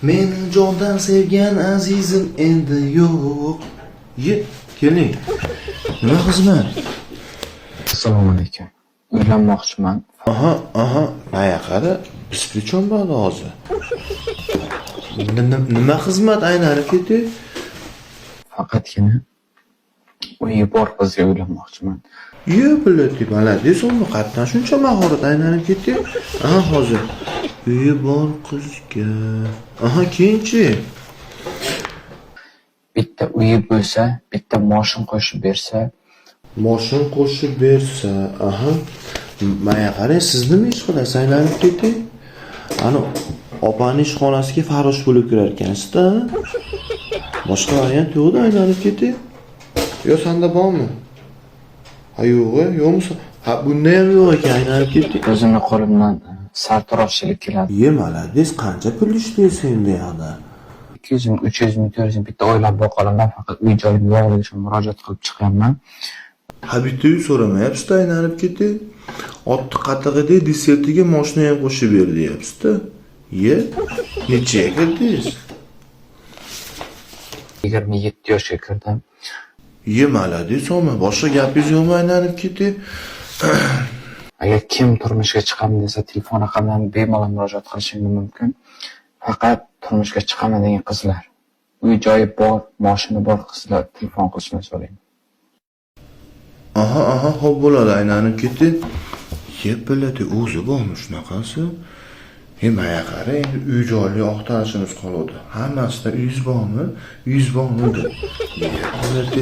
Meni jondan sevgan azizim endi yo'q. Ye, keling. Nima xizmat? Assalomu alaykum. Uylanmoqchiman. Aha, aha, maya qara, biz при чём bo'ldi hozir? Nima xizmat aylanib ketdi? Faqatgina uyi bor qizga uylanmoqchiman. Ye, блядь, молодец, uni qayerdan shuncha mahorat aylanib ketdi? Aha, hozir. Uyi bor qizga. Aha, keyinchi? Bitta uyi bo'lsa, bitta moshin qo'shib bersa, Moshin qo'shib bersa, aha. Maya qarang, siz nima ish qilasiz aylanib ketdi? Ani opani ishxonasiga farrosh bo'lib kirar ekansizda. Boshqa variant yo'qda aylanib ketdi. Yo, sanda bormi? Ha, yo'q, yo'qmi? Ha, bunda ham yo'q ekan aylanib ketdi. O'zimni qo'limdan sartaroshchilik keladi. Ye, молодец, qancha pul ishlaysan endi yoqda? 200 ming, 300 ming, 400 ming bitta oilani boqa olaman. Faqat uy joyim yo'qligi uchun murojaat qilib chiqyapman. Ha, bitta uy so'ramayapsiz-da aylanib ketdi. Otni qatig'ida desertiga moshina ham qo'shib ber deyapsiz-da. Ye, nechaga kirdingiz? 27 yoshga kirdim. Ye, молодец, oma. Boshqa gapingiz yo'qmi aylanib ketdi? Agar kim turmushga chiqaman desa, telefon raqamlarimga bemalol murojaat qilishingiz mumkin. Faqat turmushga chiqaman degan qizlar, uy joyi bor, moshina bor qizlar telefon qilishini so'rayman. Aha, xo'p bo'ladi aylanib ketdi. Ye, блядь, o'zi bormi shunaqasi? E, maya qara, endi uy joyli oqtarishimiz qoladi. Hammasida uyingiz bormi? Uyingiz bormi deb. Ye, блядь.